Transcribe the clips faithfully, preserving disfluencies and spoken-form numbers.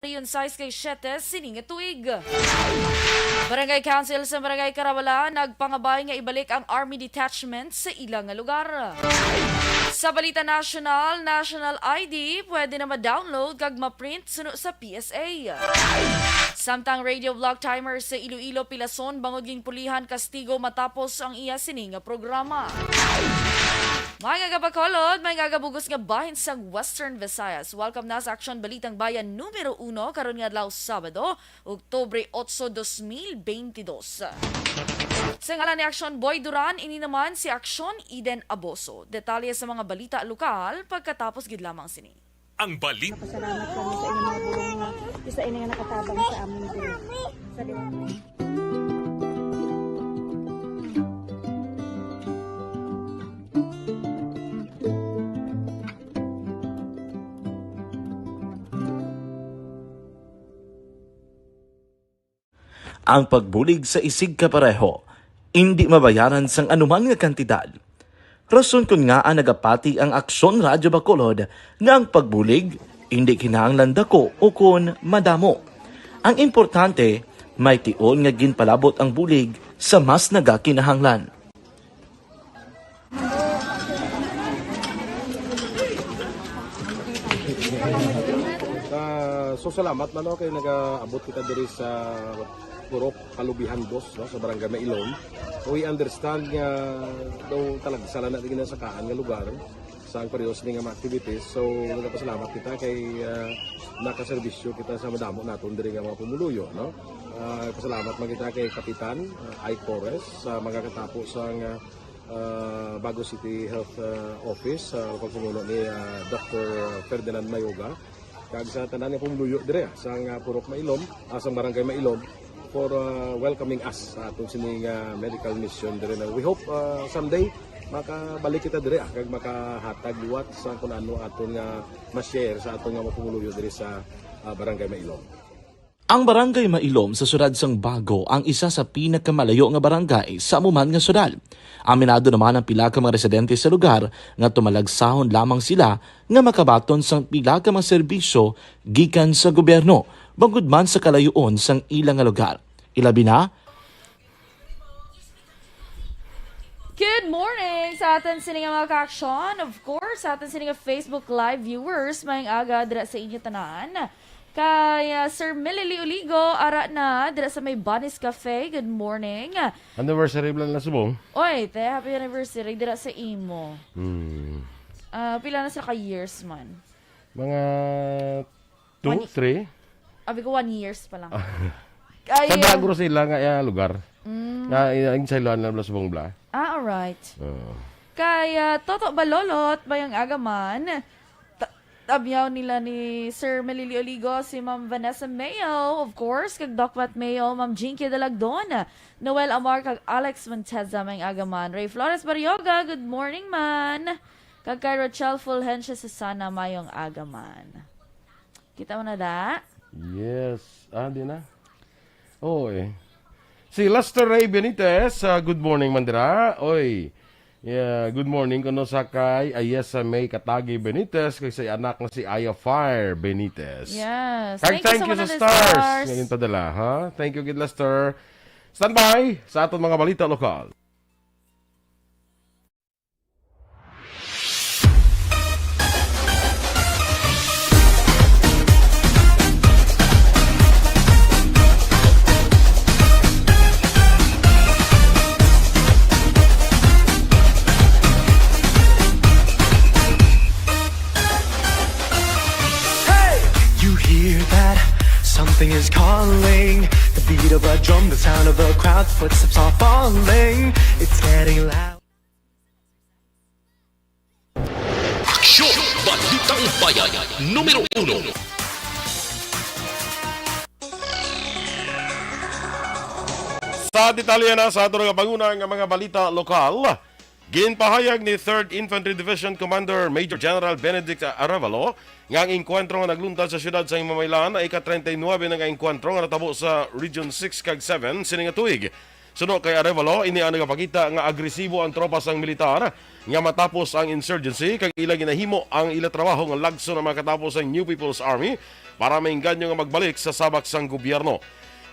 Yon sais kay siyete sini nga tuig. Barangay Council sa Barangay Carabala nagpangabay nga ibalik ang Army Detachment sa ila nga lugar. Sa balita nasyonal, national I D pwede na ma-download kag ma-print suno sa P S A. Samtang radio block timer sa Iloilo pilason bangod ginpulihan kastigo matapos ang iya sini nga programa. Mga kabakulod, mga kabugos nga bahin sang Western Visayas, welcome na sa Aksyon Balitang Bayan numero uno karon nga adlaw, Sabado, Oktubre otso, dos mil beintidos. Sa ngalan ni Aksyon Boy Duran, ini naman si Aksyon Eden Aboso. Detalye sa mga balita lokal pagkatapos gid lamang sini. Ang balita. Pasalamat kami sa inyong mga bulong nga isa ini nga nakatabang sa amon diri sa liwanag. Ang pagbulig sa isigkapareho indi mabayaran sang anuman nga kantidad. Rason kon ngaa nagapati ang Aksyon Radyo Bacolod nga ang pagbulig indi kinahanglan dako ukon madamo. Ang importante, may tion nga ginpalabot ang bulig sa mas nagakinahanglan. Ah, so salamat man, no, kay nagaabot kita diri sa Purok Kalubihan Dos, no, sa Barangay Mailom. We understand nga daw talagsa lang na ginasakaan nga lugar sa ang pareho sini nga mga activities. So nagapasalamat kita kay ah, nakaserbisyo kita sa madamo naton diri nga mga pumuluyo, no. Ah, pasalamat man kita kay Kapitan ah, Ike Torres sa mga katapo sa nga ah, Bago City Health ah, Office sa pagpamuno ni ah, Doctor Ferdinand Mayoga, kag sa tanan nga pumuluyo diri ah, sa nga Purok Mailom, ah, sa Barangay Mailom, for ah, welcoming us sa aton sining ah, medical mission diri na. We hope ah, someday makabalik kita diri ah, kag makahatag liwat sa kun ano aton nga ma-share sa aton nga mga pumuluyo diri sa ah, Barangay Mailom. Ang Barangay Mailom sa siyudad sang Bago ang isa sa pinakamalayo nga barangay sa amo man nga siyudad. Aminado naman ang pila ka mga residente sa lugar nga tumalagsahon lamang sila nga makabaton sang pila ka mga serbisyo gikan sa gobyerno bangod man sa kalayuon sang ila nga lugar, ilabi na Good morning sa aton sini nga mga ka-action. Of course, sa aton sini nga Facebook Live viewers, maayong aga dira sa inyo tanan. Kay ah, Sir Melily Oligo, ara na dira sa may Bunny's Cafe. Good morning. Anniversary bala na subong. Oy, te, happy anniversary dira sa imo. Hmm. Ah, pila na sila ka years man? Mga two, One- three? Abi ko one years pa lang. Kay, Sa ah, Dagro sila nga iya lugar. Mm. Nga iya ang sailoan na bla subong bla. Ah, alright. Oo. Kay ah, Toto Balolot, mayong aga man. Ta- Tabyaw nila ni Sir Melili Oligo, si Ma'am Vanessa Mayo, of course, kag Doc Matt Mayo, Ma'am Jinky Dalagdon, Noel Amar, kag Alex Monteza, mayong aga man. Ray Flores Barrioga, good morning man. Kag kay Rochelle Fulgencio Susana, mayong aga man. Kita mo na da? Yes. Ah, di na? Oo eh. Si Lester Ray Benitez, ah, good morning man dira. Oy. Yeah, good morning kuno sa kay Ayesa May Katagi Benitez kag sa anak nga si Aya Fire Benitez. Yes. Kag Thank you thank sa you mga sa stars listeners. Nga ginpadala, ha? Thank you gid, Lester. Standby sa aton mga balita lokal. Something is calling. The beat of a drum, the sound of a crowd, footsteps are falling. It's getting loud. Aksyon! Balitang Bayan, numero uno. Sa detalye na sa ato nga panguna nga mga balita lokal, ginpahayag ni Third Infantry Division Commander Major General Benedict Arevalo nga ang engkwentro nga nagluntad sa siyudad sa Himamaylan ay ika-treinta y nuebe na nga engkwentro nga natabo sa Region six kag seven sini nga tuig. Suno kay Arevalo, ini ang nagapakita nga agresibo ang tropa sang militar nga matapos ang insurgency kag ila ginahimo ang ila trabaho nga lagson ang mga katapos sang New People's Army para maengganyo nga magbalik sa sabak sang gobyerno.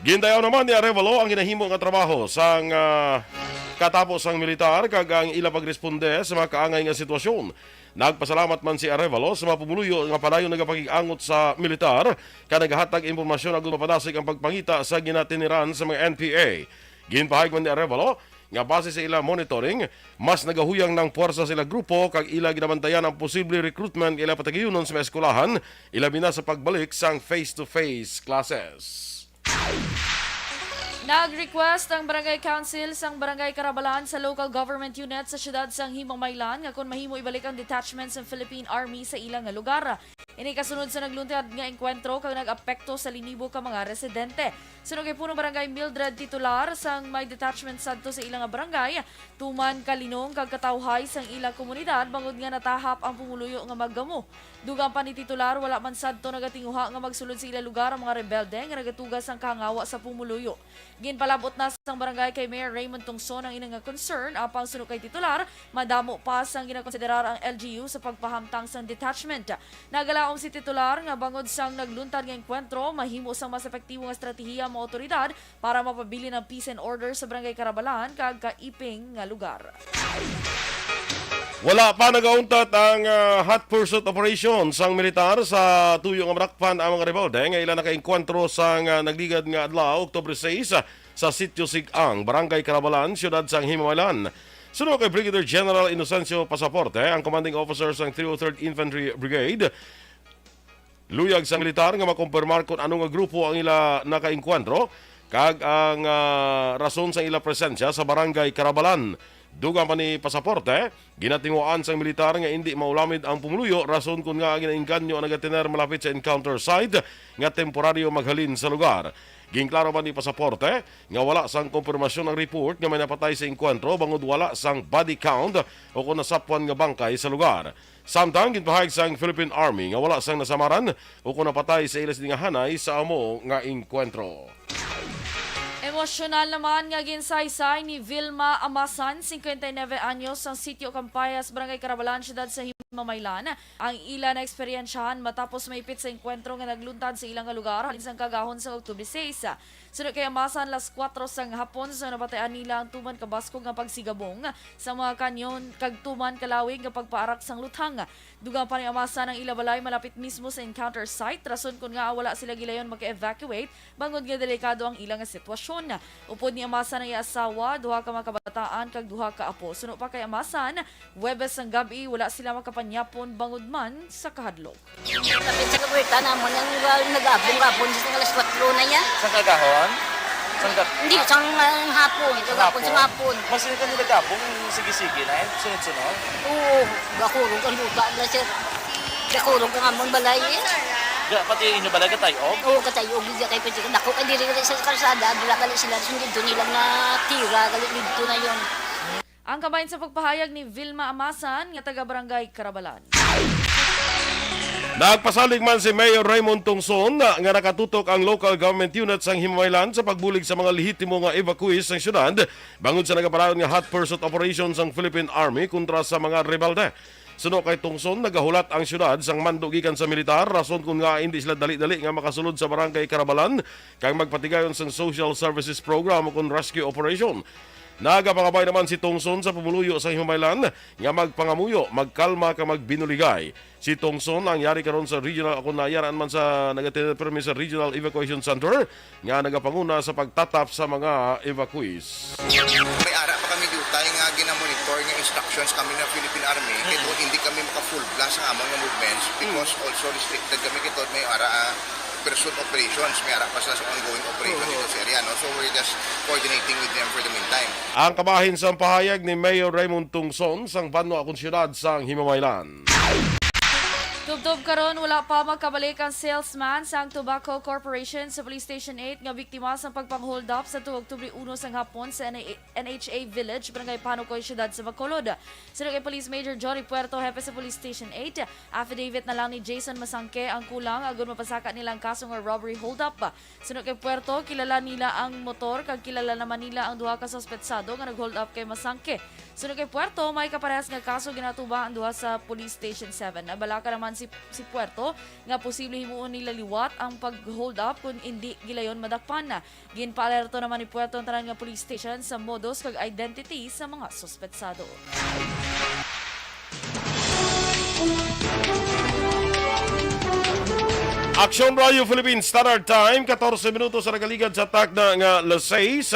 Gindayaw naman ni Arevalo ang ginahimo nga trabaho sang, ah, katapos sang militar kag ang ila pagresponde sa mga kaangay nga sitwasyon. Nagpasalamat man si Arevalo sa mga pumuluyo nga padayon nagapakig-angot sa militar kag nagahatag impormasyon agud mapadasig ang pagpangita sa ginatiniran sa mga N P A. Ginpahayag man ni Arevalo nga base sa ila monitoring, mas nagahuyang nang puwersa sa ila grupo kag ila ginabantayan ang posible recruitment nga ila patigayunon sa mga eskwelahan, ilabi na sa pagbalik sang face-to-face classes. Nag-request ang Barangay Council sang Barangay Carabalan sa local government unit sa siyudad sang Himamaylan nga kon mahimo ibalik ang detachment sang Philippine Army sa ila nga lugar. Ini kasunod sa nagluntad nga engkwentro kag nag-apekto sa linibo ka mga residente. Suno kay Punong Barangay Mildred Titular, sang may detachment sadto sa ila nga barangay, tuman kalinong kag katawhay sang ila komunidad bangod nga natahap ang pumuluyo nga maggamo. Dugang pa ni Titular, wala man sadto nagatinguha nga magsulod sa ila lugar ang mga rebelde nga nagatuga sang kahangawa sa pumuluyo. Ginpalabot na sang barangay kay Mayor Raymond Tungson ang ina nga concern, apang suno kay Titular, madamo pa sang ginakonsiderar ang L G U sa pagpahamtang sang detachment. Nagalaom si Titular nga bangod sang nagluntad nga engkwentro, mahimo sang mas epektibo nga estratehiya ang mga awtoridad para mapabilin ang peace and order sa Barangay Carabalan kag kaiping nga lugar. Wala pa nagauntat ang, ah, hot pursuit operation sang militar sa tuyo nga madakpan ang mga rebelde nga ila nakaengkwentro sang, ah, nagligad nga adlaw, Oktubre sais, sa Sitio Sig-ang, Barangay Carabalan, Siyudad sang Himamaylan. Suno kay Brigadier General Inocencio Pasaporte, ang commanding officer sang three oh third Infantry Brigade, luyag sang militar nga makumpirmar kon ano nga grupo ang ila nakaengkwentro kag ang, ah, rason sang ila presensya sa Barangay Carabalan. Dugang pa ni Pasaporte, ginatinguhaan sang militar nga indi maulamid ang pumuluyo rason kon ngaa ginaengganyo ang nagatiner malapit sa encounter site nga temporaryo maghalin sa lugar. Ginklaro man ni Pasaporte nga wala sang kumpirmasyon ang report nga may napatay sa engkwentro bangod wala sang body count o kon nasapwan nga bangkay sa lugar. Samtang ginpahayag sang Philippine Army nga wala sang nasamaran o kon napatay sa ila sini nga hanay sa amo nga engkwentro. Emosyonal naman nga ginsaysay ni Vilma Amasan, singkwenta y nuebe anyos, sang Sitio Campayas, Barangay Carabalan, Siyudad sa Himamaylan, ang ila naeksperyensyahan matapos maipit sa engkwentro nga nagluntad sa ila nga lugar halin sang kagahon sa Oktubre sais. Suno kay Amasan, las kuwatro sang hapon sa nabatian nila ang tuman kabaskog nga pagsigabong sa mga kanyon kag tuman kalawig nga pagpaarak sang luthang. Dugang pa ni Amasan, ang ila balay malapit mismo sa encounter site, rason kon ngaa wala sila gilayon maka-evacuate bangod nga delikado ang ila nga sitwasyon. Upod ni Amasan ang iya asawa, duha ka mga kabataan kag duha ka apo. Suno pa kay Amasan, Huwebes sang gab-i, wala sila makapanyapon bangod man sa kahadlok. Kapit sa kabuhitan namon, ang uh, nagabong gapon sa alas kuwatro na yan. Sang kagahon? Sang gab- Hindi, sang uh, hapon. Sa hapon, sa hapon. Mas nila nagabong sige-sige na eh, sunod-sunod? Oo, gakurog ang lupa na, sir. Gakurog ang amon balay eh. Ga, pati inyo balay katayog? Oo, katayog. Hindi kayo pwede. Dako kay diri sa kalsada, dira kali sila, sundin doon nilang natira, gali dito na yun. Ang kabahin sa pagpahayag ni Vilma Amasan nga taga Barangay Carabalan. Nagpasalig man si Mayor Raymond Tungson nga nakatutok ang local government unit sang Himamaylan sa pagbulig sa mga lehitimo nga evacuees sang syudad bangod sa nagapadayon nga hot pursuit operation sang Philippine Army kontra sa mga rebelde. Suno kay Tungson, nagahulat ang syudad sang mando gikan sa militar, rason kon nga hindi sila dali-dali nga makasulod sa Barangay Carabalan kag magpatigayon sang social services program o kon rescue operation. Nagapangabay naman si Tungson sa pumuluyo sa Himamaylan nga magpangamuyo, magkalma kag magbinuligay. Si Tungson ang yari karon sa regional, ako na yaraan man sa nagatinir pirmi sa Regional Evacuation Center nga nagapanguna sa pagtatap sa mga evacuees. May ara pa kami diutay nga ginamonitor nga instructions kami ng Philippine Army, kay tungod hindi kami maka full blast ang amon nga movements because also restricted kami kay tungod may ara, ah, pursuit operations, may ara pa sila sa ongoing operation dito sa area, no? So we're just coordinating with them for the meantime. Ang kabahin sang pahayag ni Mayor Raymond Tungson sang banwa kon syudad sang Himamaylan. Tubtob karon, wala pa makabalik ang salesman sang Tobacco Corporation sa Police Station eight nga biktima sang pagpang-hold up sa tuo Oktubre uno sang hapon sa N H A Village, Barangay Panukoy, siyudad sa Bacolod. Suno kay Police Major Johnny Puerto, hepe sa Police Station eight, affidavit na lang ni Jason Masangke ang kulang agod mapasaka nila ang kaso nga robbery hold up. Suno kay Puerto, kilala nila ang motor kag kilala naman nila ang duha ka suspetsado nga nag-hold up kay Masangke. Suno kay Puerto, may kaparehas nga kaso ginatuba ang duha sa Police Station seven. Nabalaka naman si, si Puerto nga posible himuon nila liwat ang pag-hold up kung indi gilayon madakpan. Ginpaalerto naman ni Puerto ang tanan nga police station sa modus kag identity sa mga suspetsado. Aksyon Radio Philippines Standard Time, katorse minutos sa nagaligad sa takna nga alas sais.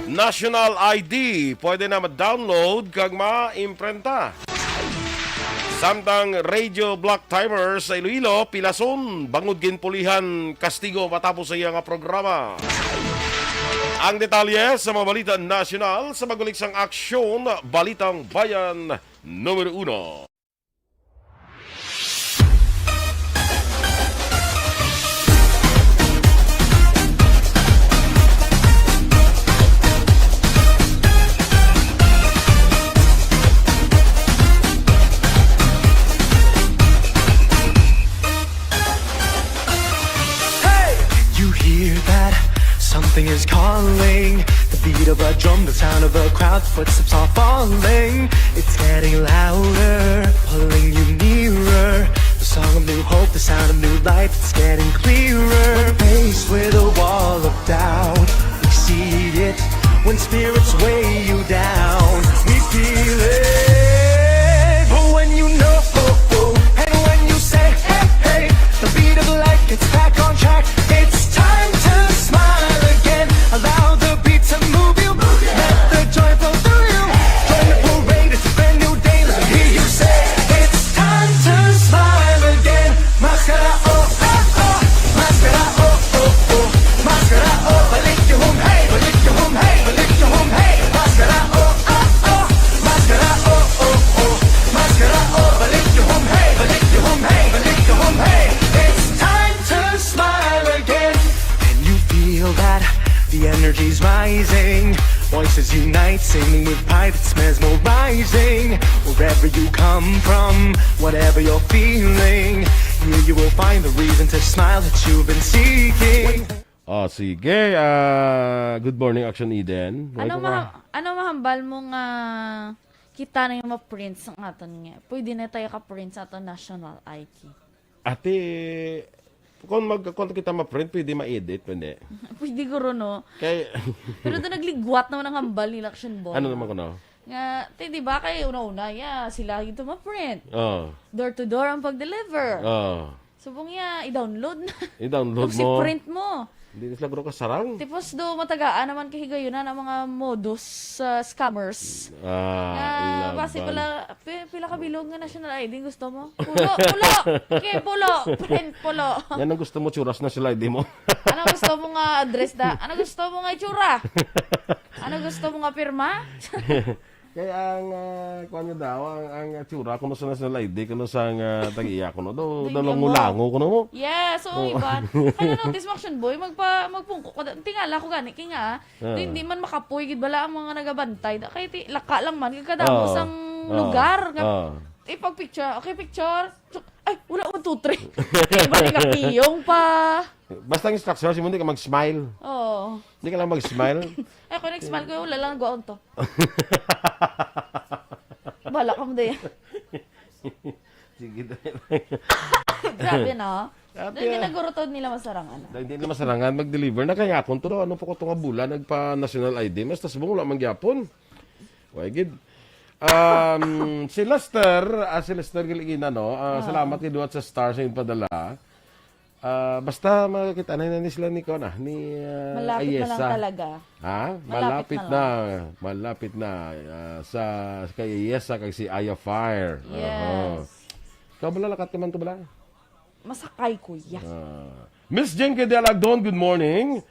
National I D, pwede na ma-download kag ma-imprenta. Samtang Radio Block Timer sa Iloilo, pilason bangod ginpulihan kastigo matapos sa iya nga programa. Ang detalye sa mga balita nasyonal sa magulik sang aksyon, Balitang Bayan numero uno. Hey! You hear that? Something is calling. The beat of a drum, the sound of a crowd, footsteps are falling. It's getting louder, pulling you nearer. The song of new hope, the sound of new life, it's getting clearer. When faced with a wall of doubt, we see it. When spirits weigh you down, we feel it. But when you know, oh, oh, and when you say, hey, hey, the beat of life gets back on track. It's time to smile again. Allow the beat to move you. Let the joy flow through you. Join the parade, it's a brand new day. Let me hear you say, it's time to smile again. Maskara, oh, oh, oh. Maskara, oh, oh, oh. Maskara, oh, balik yung hum, hey, balik yung hum, hey, balik yung hum, hey. Maskara, oh, oh, oh. Maskara, oh, oh, oh. Maskara, oh, balik yung hum, hey, balik yung hum, hey, balik yung hum, hey. It's time to smile again. Can you feel that? The energy's rising. Voices unite, singing with pride, it's mesmerizing. Wherever you come from, whatever you're feeling, here you will find the reason to smile that you've been seeking. Oh, sige. Ah, good morning, Action Eden. May Ano ko ma ka- ano mahambal mo nga kita na yung ma-print sa aton nga? Pwede na tayo ka-print sa aton national I D. Ate, kung mag kung kita ma-print, pwede ma-edit, pwede. Pwede guro, no? Kay Pero doon nagligwat naman ang hambal ni Action Boy. Ano naman ko, no? Nga, te, di ba kay una-una, ya, sila yung ma-print. Oh. Door to door ang pag-deliver. Oh. Subong ya, i-download na. I-download Tapos mo. I-print mo. Hindi na sila guro kasarang. Tapos do matagaan naman kay higayunan ang mga modus sa scammers. Ah, Nga, laban. Basi pala, pi- pila ka bilog nga national I D gusto mo? Pulo, pulo! Okay, pulo! Print, pulo! Yan ang gusto mo, tsuras na sila, di mo. Ano gusto mo nga address da? Ano gusto mo nga itsura? Ano gusto mo nga pirma? Kaya ang, ah, kuwan nga daw, ang, ang tsura, kuno sa national I D, kuno sa nga tag-iya, kuno daw, Tag-iya daw mo. lango-lango, kuno mo. Yes, oo, Oo. Ivan. Ano notice mo, Action Boy? Magpa, magpungko ko. Tingala ko gani, kay nga, Ah. hindi man makapoy, gid bala ang mga nagabantay. Da, kay ti, laka lang man, kay kadamo Oo. sang Oo. lugar. Nga, Oo. ipag-picture, okay, picture. Tsuk, ay, wala mo two, three. Iba ni kakiyong pa. Basta ang instruction, si Mundi ka mag-smile. Oo. Hindi ka lang mag-smile. Ay, kung nag-smile ko, wala lang, guwaon to. Bala ka mo, Daya. Sige, dali. Grabe, no? Ate, Hindi ah. na guro to nila masarangan. Dahil hindi na masarangan, mag-deliver na kaya akong turo. Ano po ko itong bulan, nagpa-national I D. Mas tas wala man gyapon. Way gid. Um, si Lester, ah, si Lester Giligina, no? Ah, Ah. Salamat kay Duwat sa stars na padala. Ah, basta makita na ni sila ni Kona, ni ah, Malapit na lang Ayesa. Talaga. Ha? Malapit Malapit na na. Malapit na. Ah, sa kay Ayesa kag si Aya Fire. Yes. Ikaw bala, lakat ka man to bala? Masakay, kuya. Ah. Miss Jen Kedel Agdon, good morning.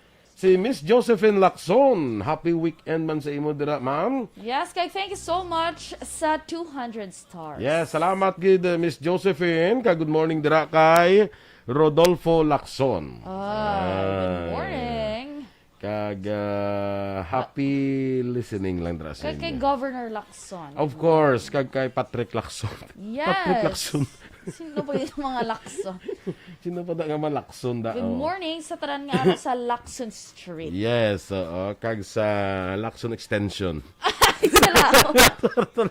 Si Miss Josephine Lacson, happy weekend man sa imo dira, ma'am. Yes, kag thank you so much sa two hundred stars. Yes, salamat gid, uh, Miss Josephine. Kag good morning dira kay Rodolfo Lacson. Ah, good Ay. morning. Kag, uh, happy listening lang dira sa Kag kay inyo. Governor Lacson. Of course, kag kay Patrick Lacson. Yes. Patrick Lacson. Sino ba yung mga Lacson? Sino pa da nga malakson da? Good Oh. morning sa tanan nga amo sa Lacson Street. Yes, oo. Kag sa Lacson Extension. Salamat.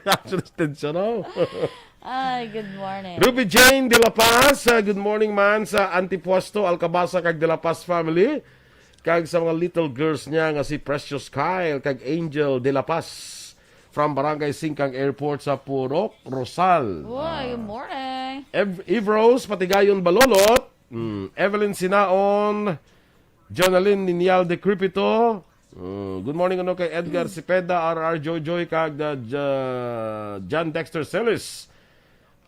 Lacson Extension, oh. Ay, good morning. Ruby Jane de la Paz, ah, good morning man sa Antipuesto, Alcabasa, kag de la Paz family. Kag sa mga little girls niya nga si Precious Kyle kag Angel de la Paz from Barangay Singkang Airport sa Purok Rosal. Uy, good morning. Ev-, Eve Rose Patigayon Balolot, mm, Evelyn Sinaon, Jonalyn Ninial de Cripito. Uh, good morning, ano, kay Edgar Cepeda, R R Joyjoy, kag, uh, Ja-, John Dexter Celis.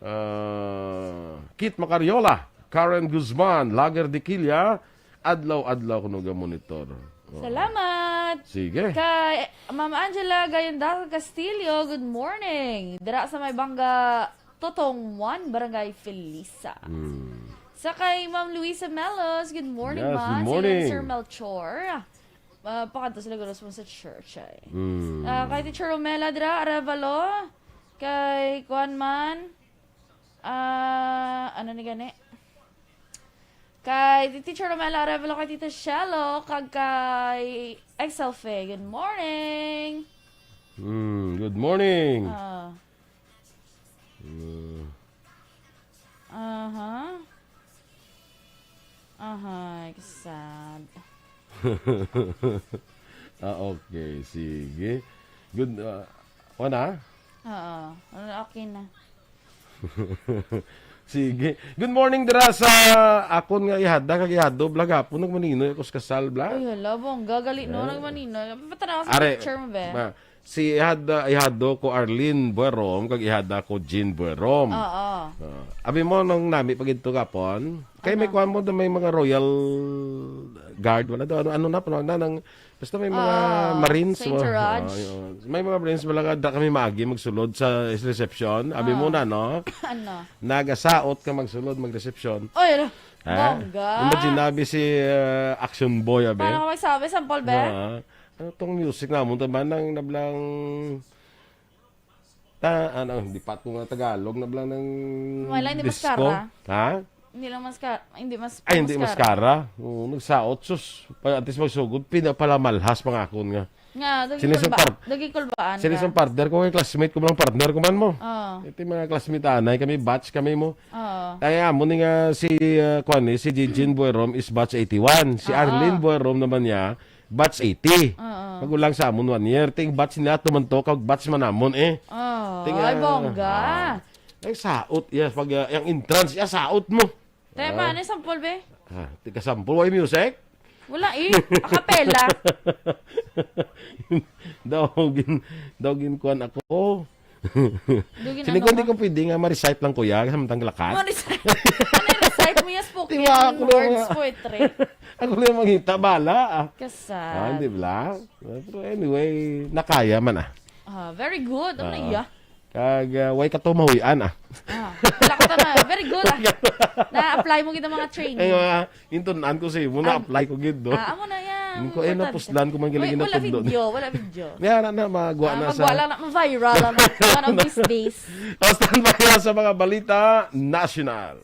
Ah, Kit Macariola, Karen Guzman, Lager de Quilla, adlaw-adlaw ko naga-monitor. Oh. Salamat. Sige. Kay Ma'am Angela Gayondaca Castillo, good morning. Dira sa may Banga Totong one, Barangay Felisa. Hmm. Sa kay Ma'am Luisa Melos, good morning, Yes, good ma'am. Sila ni morning. Sir Melchor. Ah, pakadto sila gulos mo sa church, ay. Mm. Ah, kay Teacher Romela dira, Arevalo. Kay kuan man. Ah, ano ni gani? Kay Teacher Romela Arevalo, kay Tita Shelo, kag kay Excel Fe. Good morning. Mm, good morning. Ah. Mm. Aha. Aha, sad. Ah, okay. Sige. Good, ah, wala? Oo. Wala, okay na. Sige. Good morning dira sa akon nga ihada kag ihado, bla, gapon nagmaninoy ako sa kasal, bla. Ay, hala, bongga, gali, no? Eh. Nagmaninoy. Patanaw sa Are, picture mo, be. ma-, Si ihad-, ihado ko Arlene Buerom, kag ihada ko Jean Buerom. Oo. Ah, abi mo nang nami pa gid to gapon? Kay may Ano? kuwan mo do, may mga Royal Guard, wala do. Ano, ano na, ano na, nang, basta may mga Ah, Marines sa mo. Entourage? Ah, yun. May mga Marines, wala nga, da kami maagi magsulod sa reception. Abi mo Ah. na, no? Ano? Nagasaot ka magsulod, magresepsyon. Oy, ano? Ha? Bongga. Imagine, nabi si, uh, Action Boy, abi. Paano ka magsabi? Sample, be? Ah, ano tong music namon? Tama nang nablang Ta-, ano, hindi pa ito nga Tagalog, nablang ng Wala, hindi disco. Mascara. Ha? Hindi lang mascara. Hindi mas-, Ay, hindi mascara. Mascara. Oo, nagsaot, sus. Pa, at least magsugod, pinapalamalhas pa nga akon nga. Nga, dagi Sino isang kulba-, part-, dagi kulbaan sino ka. Isang partner ko, kay classmate ko, mga partner ko man mo. Oo. Ito yung mga classmate, anay kami, batch kami mo. Oo. Kaya amo ni nga si, uh, kwan, eh, si Jean Buerom is batch eighty-one. Si Oo. Arlene Buerom naman niya, batch eighty. Oo. Magulang sa amon one year. Ting batch nila tumanto kag batch man namon, eh. Oo. Ting, Ay, ah, bongga. Ah. Ay, saot, yes. Pag, ah, yung entrance, ya, saot mo. Tayo Ah. man, eh, sample, be? Ah, tiga sample. Way music? Wala, eh. A cappella. Daw, gin-, daw ginkuan ako. Dugi na Sini ko, hindi naman. Ko pwede nga ma-recite lang, kuya, samtang lakat. Ma-recite. Ano yung recite mo? Yes, spoken Di ba, ako lang words, nga. Poetry. Ako lang mangita, bala, ah. Kasad. Ah, di ba? Pero anyway, nakaya man, ah. Ah, very good. Ano Ah. iya? Kag, ah, way ka to mahuyan, ah. Ah, wala ka to na. Very good, ah. Na-apply mo gid ang mga training. Ay, mga Intun-an ko sa imo, Ah, na-apply ko gid, no? Ah, amo na yan. Hindi ko, eh, importante. Napuslan ko man galing Wait, wala natundo. Video, wala video. Yan, na, na, magwa Ah, na magwa sa lang na, ma-viral lang na. One of these days. O, standby na sa mga balita nasyonal.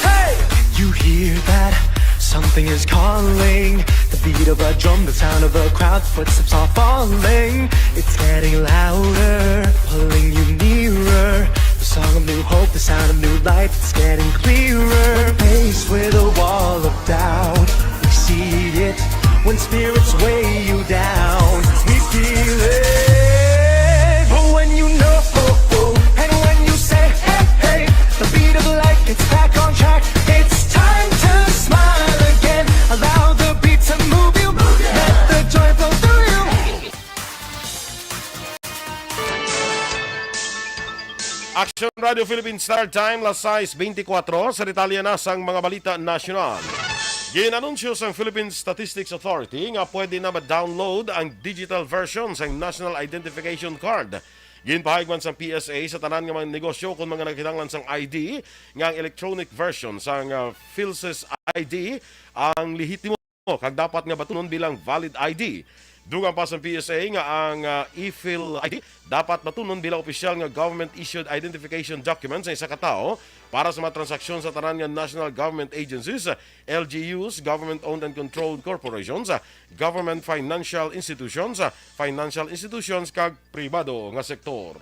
Hey! You hear that? Something is calling. The beat of a drum, the sound of a crowd, footsteps are falling. It's getting louder, pulling you nearer. The song of new hope, the sound of new life, it's getting clearer. When faced with a wall of doubt, we see it. When spirits weigh you down, we feel it. But when you know, and when you say, "Hey, hey," the beat of life gets back on Radio Philippine Standard Time, las sais beintikwatro. Sa detalye na sang mga balita nasyonal. Ginanunsyo sang Philippine Statistics Authority nga pwede na ma-download ang digital version sang National Identification Card. Ginpahayag man sang P S A sa tanan nga mga negosyo kon mga nagkinahanglan sang I D nga ang electronic version sang, ah, PhilSys I D ang lehitimo kag dapat nga batunon bilang valid I D. Dugang pa sang P S A nga ang, ah, e-Phil I D dapat batunon bilang opisyal nga government-issued identification document sa isa ka tawo para sa mga transaksyon sa tanan nga national government agencies, L G Us, government-owned and controlled corporations, government financial institutions, financial institutions, kag pribado nga sektor.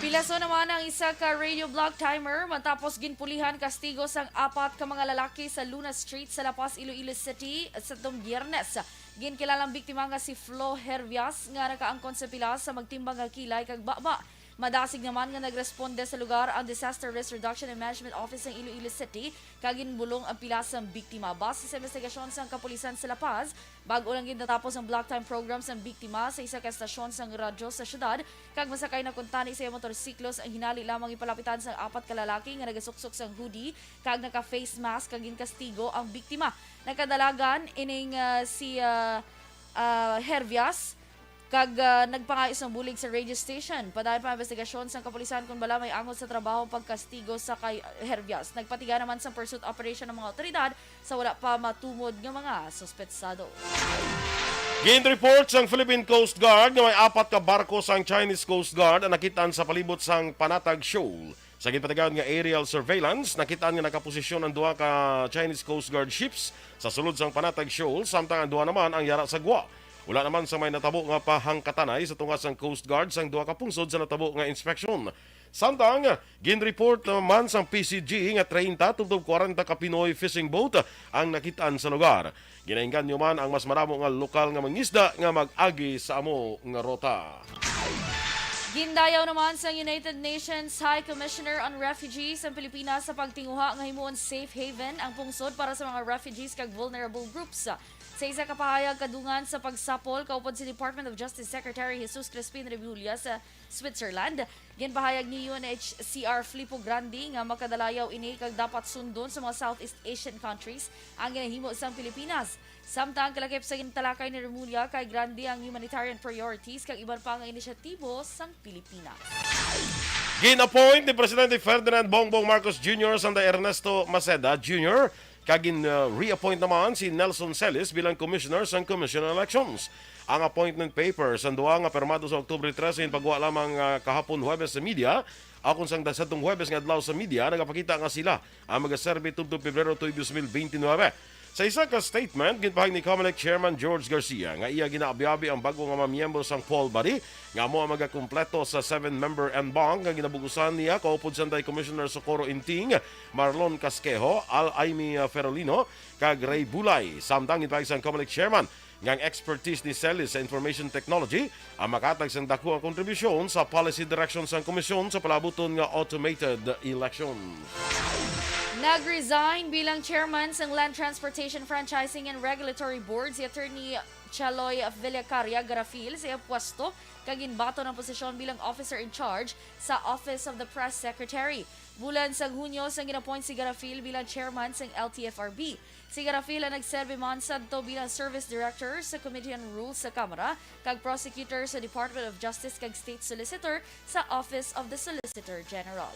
Pilaso naman ang isa ka radio block timer matapos ginpulihan kastigo sang apat ka mga lalaki sa Luna Street sa La Paz, Iloilo City sa tong Biyernes. Ginkilalang biktima nga si Flo Hervias nga nakaangkon sa pilas sa magtimbang nga kilay kag baba. Madasig naman nga nagresponde sa lugar ang Disaster Risk Reduction and Management Office sang Iloilo City kag ginbulong ang pilas sang biktima. Base sa investigasyon sang kapulisan sa La Paz, bag-o lang gid natapos ang block time program sang biktima sa isa ka estasyon sang radyo sa syudad, kag masakay na kuntani sa iya motorsiklo sa hinali lamang ipalapitan sang apat ka lalaki nga nagasuksok sang hoodie kag naka-face mask kag ginkastigo ang biktima. Nagkadalagan ining, ah, si, ah, ah, Hervias kag, ah, nagpangayo sang bulig sa radio station. Padayon pa ang investigasyon sang kapulisan kon bala may angot sa trabaho ang pagkastigo sa kay Hervias. Nagpatiga naman sang pursuit operation ang mga awtoridad sa wala pa matumod nga mga suspetsado. Gin-report sang Philippine Coast Guard nga may apat ka barko sang Chinese Coast Guard ang nakit-an sa palibot sang Panatag Shoal. Sa ginpatigayon nga aerial surveillance, nakit-an nga nakaposisyon ang duha ka Chinese Coast Guard ships sa sulod sang Panatag Shoal, samtang ang duha naman ang yara sa gwa. Wala naman sa may natabo nga pahangkatanay sa tunga sang Coast Guard sang duha ka pungsod sa natabo nga inspeksyon. Samtang, ginreport naman sang P C G nga treinta tubtob kwarenta ka Pinoy fishing boat ang nakit-an sa lugar. Ginaengganyo man ang mas madamo nga lokal nga mangisda nga mag-agi sa amo nga ruta. Gindayaw naman sang United Nations High Commissioner on Refugees ang Pilipinas sa pagtinguha nga himuon safe haven ang pungsod para sa mga refugees kag vulnerable groups. Sa isa ka pahayag kadungan sa pagsapol kaupod si Department of Justice Secretary Jesus Crispin Remulla sa Switzerland, ginpahayag ni U N H C R Filippo Grandi nga makadalayaw ini kag dapat sundon sa mga Southeast Asian countries ang ginahimo sang Pilipinas. Samtang kalakip sa gintalakay ni Remulla, kay Grandi ang humanitarian priorities kag iban pa nga inisyatibo sang Pilipinas. Gin-appoint ni Presidente Ferdinand Bongbong Marcos Junior sang kay Ernesto Maceda Junior kag gin, uh, reappoint naman si Nelson Celis bilang commissioner sang Commission on Elections. Ang appointment papers sang duha nga pirmado sa Oktubre trese ginpagwa lamang, uh, kahapon Huwebes sa media. Akon sang da-, sadtong Huwebes nga adlaw sa media, nagapakita nga sila ang magaserbi tubtob Pebrero two, dos mil beintinuebe. Sa isa ka statement, ginpahayag ni Comelec Chairman George Garcia nga iya ginaabiabi ang bag-o nga mga miyembro sang full body nga amo ang magakumpleto sa seven-member en banc nga ginabug-usan niya kaupod sanday Commissioner Socorro Inting, Marlon Casquejo, Al Aimee Ferolino, kag Ray Bulay. Samtang ginpahayag sang Comelec Chairman nga ang expertise ni Celis sa information technology ang makahatag sang dako nga kontribusyon sa policy direction sang komisyon sa palaabuton nga automated election. Nag-resign bilang chairman sang Land Transportation Franchising and Regulatory Board si Attorney Chaloy Villacaria Garafil sa iyang pwesto kag ginbaton ang posisyon bilang officer in charge sa Office of the Press Secretary. Bulan sang Hunyo sang gin-appoint si Garafil bilang chairman sang L T F R B. Si Garafil ang nagserbi man sadto bilang service director sa Committee on Rules sa Kamara kag prosecutor sa Department of Justice kag State Solicitor sa Office of the Solicitor General.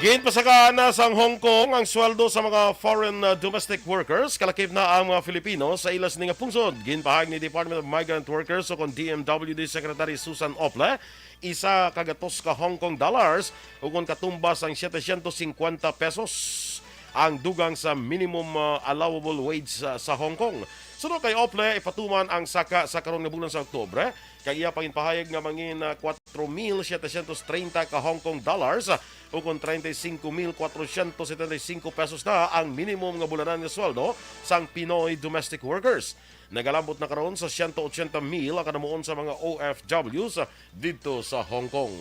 Ginpasakaan na sang Hong Kong ang sweldo sa mga foreign, uh, domestic workers, kalakip na ang mga Filipino sa ila sini nga pungsod. Ginpahayag ni Department of Migrant Workers o kon D M W D Secretary Susan Ople, isa ka gatos ka Hong Kong dollars, o kon katumbas sang setecientos cincuenta pesos ang dugang sa minimum, uh, allowable wage sa, sa Hong Kong. Suno kay Ople, ipatuman ang saka sa karon nga bulan sa Oktubre, kag iya pa ginpahayag nga mangin, uh, cuatro mil setecientos treinta ka Hong Kong dollars, uh, o kon treinta y cinco mil cuatrocientos setenta y cinco pesos na ang minimum nga bulanan nga sweldo sang Pinoy domestic workers. Nagalabot na karon sa siyento ochenta mil ang kanamuon sa mga O F Ws didto sa Hong Kong.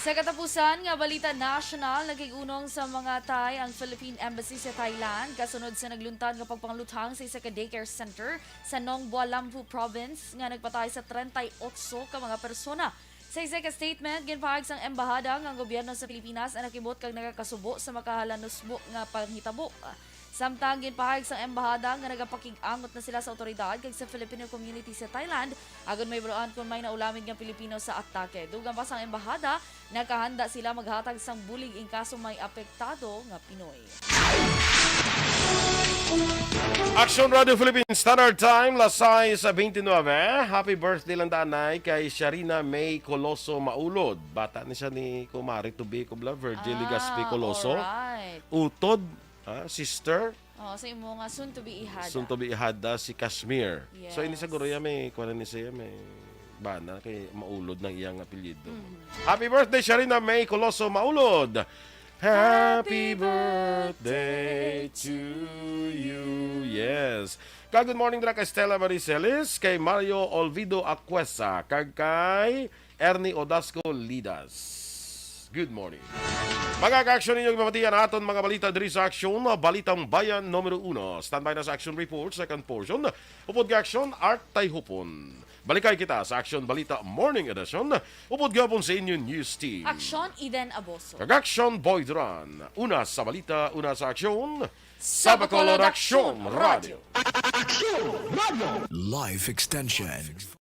Sa katapusan nga balita nasyonal, nakig-unong sa mga Thai ang Philippine Embassy sa Thailand kasunod sa nagluntad nga pagpangluthang sa isa ka daycare center sa Nongbua, Lamphu Province nga nagpatay sa treinta y ocho ka mga persona. Sa isa ka statement, ginpahayag sang embahada nga ang gobyerno sa Pilipinas ang nakibot kag nagakasubo sa makahalanusbo nga panghitabo. Samtang ginpahayag sang embahada nga nagapakig-angot na sila sa awtoridad kag sa Filipino community sa Thailand agod mahibaluan kon may naulamid nga Pilipino sa atake. Dugang pa sang embahada, nakahanda sila maghatag sang bulig in kaso may apektado nga Pinoy. Action Radio Philippines Standard Time, las sais bentynebe. Happy birthday lang danay kay Sharina May Coloso Maulod. Bata ni siya ni Kumari Tubi ko bla, Virgil Legaspi Coloso. Alright. Utod, ha, sister, Oh, sa imo nga soon to be ihada. soon to be ihada si Kashmir. So ini Yes. siguro ya may kuan ni siya, may bana kay Maulod ng iyang apelyido. Happy birthday, Sharina May Coloso Maulod. Happy birthday to you. Yes. Kag good morning dira kay Stella Marie Celis, kay Mario Olvido Acuesa, kag kay Ernie Odasco Lidas. Good morning. Mga ka-action, ninyo gipapatian aton mga balita diri sa Action, Balitang Bayan numero uno. Standby na sa Action Report, second portion. Upod ka Action, Art Tayhupon. Balikay kita sa Action Balita Morning Edition. Upod gihapon sa inyo news team. Action, Eden Aboso. Kag Action, Boy Duran. Una sa balita, una sa aksyon. Sa Bacolod Action Radio. Life Extension.